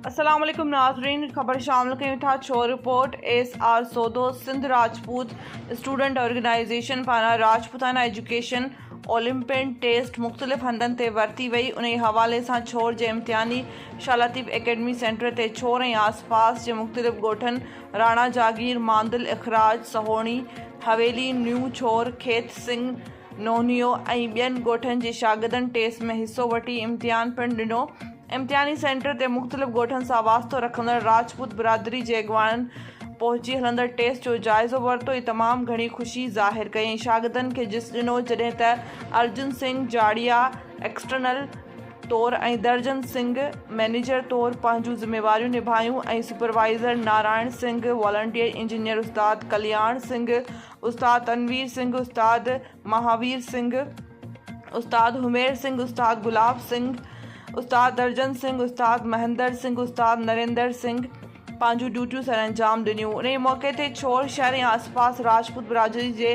السلام عليڪم ناظرين خبر شامل ڪيون ٿا ڇو report S R Sodho Sindh Rajput student organisation پاران راجپوتانا ايجوڪيشن اولمپيڊ ٽيسٽ مختلف هنڌن تي ورتي وئي انهي حوالي سان ڇور جي امتحاني شاهه لطيف اڪيڊمي سينٽر تي ڇور ۽ آس پاس جي مختلف ڳوٺن راڻا جاگير ماندل اخراج سهوڻي حويلي نيو ڇور کيت سنگهه نونيو ۽ ٻين ڳوٺن جي شاگردن ٽيسٽ ۾ حصو وٺي امتحان پڻ ڏنو. امتحاني سينٽر تي مختلف ڳوٺن سان واسطو رکندڙ راجپوت برادري جي اڳواڻن پهچي هلندڙ ٽيسٽ جو جائزو ورتو ۽ تمام گهڻي خوشي ظاهر ڪئي ۽ شاگردن کي جس ڏنو جڏهن ته ارجن سنگهه جاڙيا ايڪسٽرنل طور ۽ درجن سنگهه مئنيجر طور پنهنجون ذميواريون نڀايون ۽ supervisor Narayan Singh volunteer engineer استاد ڪلياڻ سنگهه استاد تنوير سنگهه، استاد مهاوير سنگهه، استاد همير سنگهه، استاد گلاب سنگهه، استاد درجن سنگهه، استاد مهندر سنگهه، استاد نريندر سنگهه پنهنجون ڊيوٽيون سرانجام ڏنيون. انهيء موقعي تي ڇور شهر ۽ آسپاس راجپوت برادري جي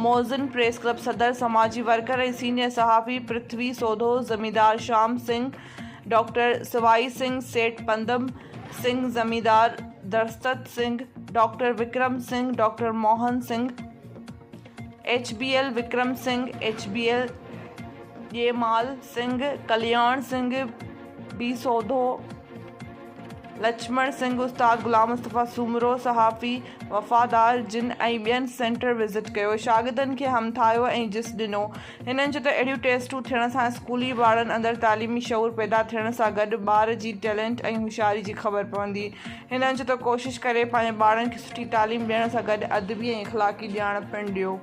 معززن، پريس ڪلب صدر، سماجي ورڪر ۽ سينيئر صحافي پرٿوي سوڌو، زميندار شام سنگهه، ڊاڪٽر سوائي سنگهه، سيٺ پندم سنگهه، زميندار Darsthat Singh, doctor Vikram Singh, doctor Mohan Singh, H B L Vikram Singh, H B L Jaimal Singh, Kalyan Singh, B Sodho, Lachhman Singh, استاد غلام مصطفيٰ سومرو، صحافي وفادار جن ۽ ٻين سينٽر وزٽ ڪيو، شاگردن کي همٿايو ۽ جس ڏنو. هنن چيو ته اهڙيون ٽيسٽون ٿيڻ سان اسڪولي ٻارڙن اندر تعليمي شعور پيدا ٿيڻ سان گڏ ٻار جي ٽيلنٽ ۽ هوشياري جي خبر پوندي. هنن چيو ته ڪوشش ڪري پنهنجي ٻارڙن کي سٺي تعليم ڏيڻ سان گڏ ادبي ۽ اخلاقي ڄاڻ پڻ ڏيو.